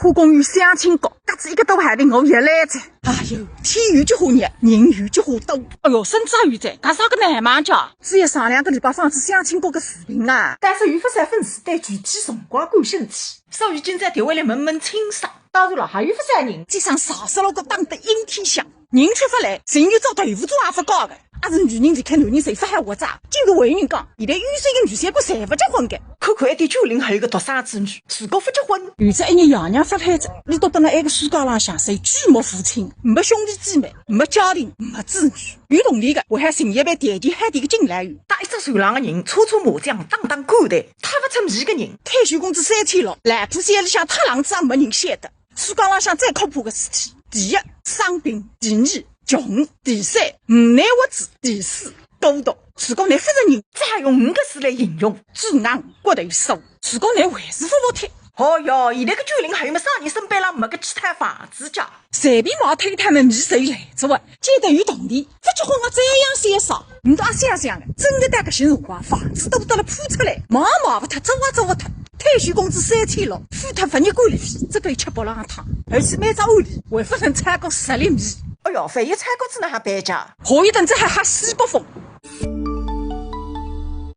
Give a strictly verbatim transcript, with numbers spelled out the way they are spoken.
花公园相亲角，隔仔一个多号头我也来哉。哎哟，天有几化热，人有几化多。哎哟，孙子有哉，搿啥个难忙叫？只有上两个礼拜放仔相亲角个视频啊。但是有勿少粉丝对具体辰光感兴趣，所以今朝特为来问问清爽。当然了，还有勿少人街上啥啥路个打得阴天响，人却勿来，情愿做豆腐渣也勿搞个。阿是女人离开男人侪勿好活着，竟然还有人讲，现在有些个女小鬼侪勿结婚个。看看埃点九零后有个独生子女，如果勿结婚，有只一日爷娘勿来哉，伊倒等辣埃个世界浪向，侪举目无亲，没兄弟姊妹，没家庭，没子女。有铜钿个，还好寻一爿条件好点个敬老院。搭一只船浪个人，搓搓麻将，打打干台，太勿出味个人。退休工资三千六，老婆山里向塌冷子也没人晓得。世界浪向最可怕个事体，第一，生病；第二，穷；第三，无奈活子；第四，孤独。如果侬勿承认，只好用五个字来形容：猪硬骨头酥。如果侬还是勿服帖，哦哟，现在个九零后么，啥人身边浪没个几套房子家？随便买脱一套么，米侪来哉哇。见得有铜钿，勿结婚啊，照样潇洒。侬倒想想个，真个到搿歇辰光，房子多得来铺出来，买也买勿脱，租也租勿脱。退休工资三千六，付脱物业管理费，只够吃白浪汤，而且每只屋里还勿能超过十粒米。哎哟，万一超过仔哪能办家？下一顿再还喝西北风。